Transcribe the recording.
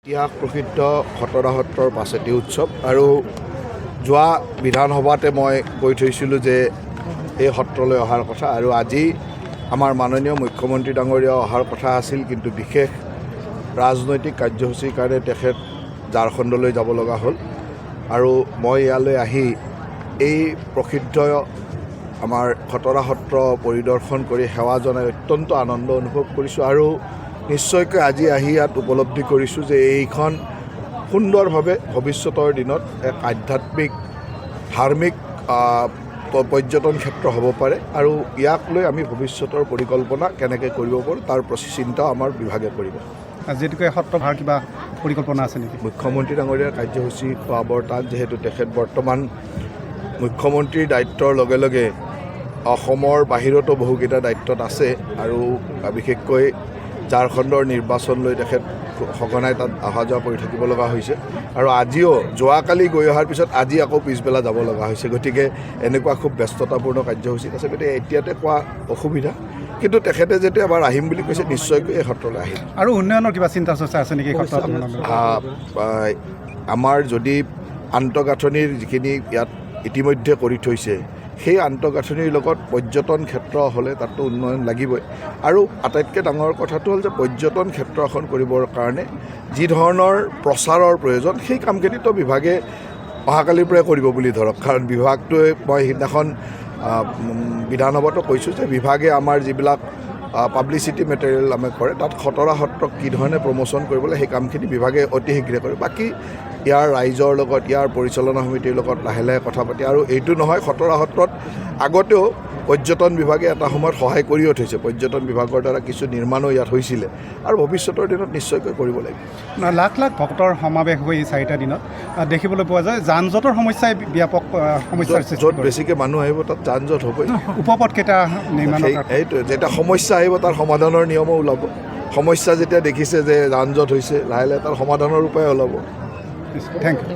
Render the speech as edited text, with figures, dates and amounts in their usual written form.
ইতিহাস প্ৰসিদ্ধ খটৰা সত্ৰৰ পাচেতি উৎসৱ আৰু যোৱা বিধানসভাতে মই কৈ থৈছিলোঁ যে এই সত্ৰলৈ অহাৰ কথা আৰু আজি আমাৰ মাননীয় মুখ্যমন্ত্ৰী ডাঙৰীয়া অহাৰ কথা আছিল, কিন্তু বিশেষ ৰাজনৈতিক কাৰ্যসূচীৰ কাৰণে তেখেত ঝাৰখণ্ডলৈ যাব লগা হ'ল। আৰু মই ইয়ালৈ আহি এই প্ৰসিদ্ধ আমাৰ খটৰা সত্ৰ পৰিদৰ্শন কৰি সেৱা জনাই অত্যন্ত আনন্দ অনুভৱ কৰিছোঁ। আৰু নিশ্চয়কৈ আজি আহি ইয়াত উপলব্ধি কৰিছোঁ যে এইখন সুন্দৰভাৱে ভৱিষ্যতৰ দিনত এক আধ্যাত্মিক, ধাৰ্মিক পৰ্যটন ক্ষেত্ৰ হ'ব পাৰে আৰু ইয়াক লৈ আমি ভৱিষ্যতৰ পৰিকল্পনা কেনেকৈ কৰিব পাৰোঁ, তাৰ চিন্তাও আমাৰ বিভাগে কৰিব। যিহেতুকে সত্ৰ ভাৰ কিবা পৰিকল্পনা আছে নেকি? মুখ্যমন্ত্ৰী ডাঙৰীয়াৰ কাৰ্যসূচী পোৱা বৰ টান, যিহেতু তেখেত বৰ্তমান মুখ্যমন্ত্ৰীৰ দায়িত্বৰ লগে লগে অসমৰ বাহিৰতো বহুকেইটা দায়িত্বত আছে আৰু বিশেষকৈ ঝাৰখণ্ডৰ নিৰ্বাচন লৈ তেখেত সঘনাই তাত অহা যোৱা কৰি থাকিব লগা হৈছে আৰু আজিও যোৱাকালি গৈ অহাৰ পিছত আজি আকৌ পিছবেলা যাব লগা হৈছে। গতিকে এনেকুৱা খুব ব্যস্ততাপূৰ্ণ কাৰ্যসূচীত আছে। গতিকে এতিয়াতে কোৱা অসুবিধা, কিন্তু তেখেতে যেতিয়া এবাৰ আহিম বুলি কৈছে, নিশ্চয়কৈ এই সত্ৰলৈ আহিম। আৰু উন্নয়নৰ কিবা চিন্তা চৰ্চা আছে নেকি এই সত্ৰত আপোনালোকৰ? আমাৰ যদি আন্তঃগাঁথনিৰ যিখিনি ইয়াত ইতিমধ্যে কৰি থৈছে, সেই আন্তঃগাঁথনিৰ লগত পৰ্যটন ক্ষেত্ৰ হ'লে তাততো উন্নয়ন লাগিবই। আৰু আটাইতকৈ ডাঙৰ কথাটো হ'ল যে পৰ্যটন ক্ষেত্ৰ এখন কৰিবৰ কাৰণে যি ধৰণৰ প্ৰচাৰৰ প্ৰয়োজন, সেই কামখিনিতো বিভাগে অহাকালিৰ পৰাই কৰিব বুলি ধৰক। কাৰণ বিভাগটোৱে, মই সিদিনাখন বিধানসভাতো কৈছোঁ যে বিভাগে আমাৰ যিবিলাক পাব্লিচিটি মেটেৰিয়েল আমি কৰে, তাত খটৰা সত্ৰক কি ধৰণে প্ৰমোশ্যন কৰিবলৈ, সেই কামখিনি বিভাগে অতি শীঘ্ৰে কৰিব। বাকী ইয়াৰ ৰাইজৰ লগত, ইয়াৰ পৰিচালনা সমিতিৰ লগত লাহে লাহে কথা পাতি। আৰু এইটো নহয়, খটৰা সত্ৰত আগতেও পৰ্যটন বিভাগে এটা সময়ত সহায় কৰিও থৈছে। পৰ্যটন বিভাগৰ দ্বাৰা কিছু নিৰ্মাণো ইয়াত হৈছিলে আৰু ভৱিষ্যতৰ দিনত নিশ্চয়কৈ কৰিব লাগিব। লাখ লাখ ভক্তৰ সমাৱেশ হৈ এই 4টা দিনত দেখিবলৈ পোৱা যায় যান জঁটৰ সমস্যাই ব্যাপক সমস্যাৰ সৃষ্টি য'ত কৰে। বেছিকৈ মানুহ আহিব, তাত যান জঁট হ'বই। উপপথ কেইটা নিৰ্মাণৰ কাৰণে? সেইটোৱে, যেতিয়া সমস্যা আহিব, তাৰ সমাধানৰ নিয়মো ওলাব। সমস্যা যেতিয়া দেখিছে যে যান জঁট হৈছে, লাহে লাহে তাৰ সমাধানৰ উপায় ওলাব। Thank U.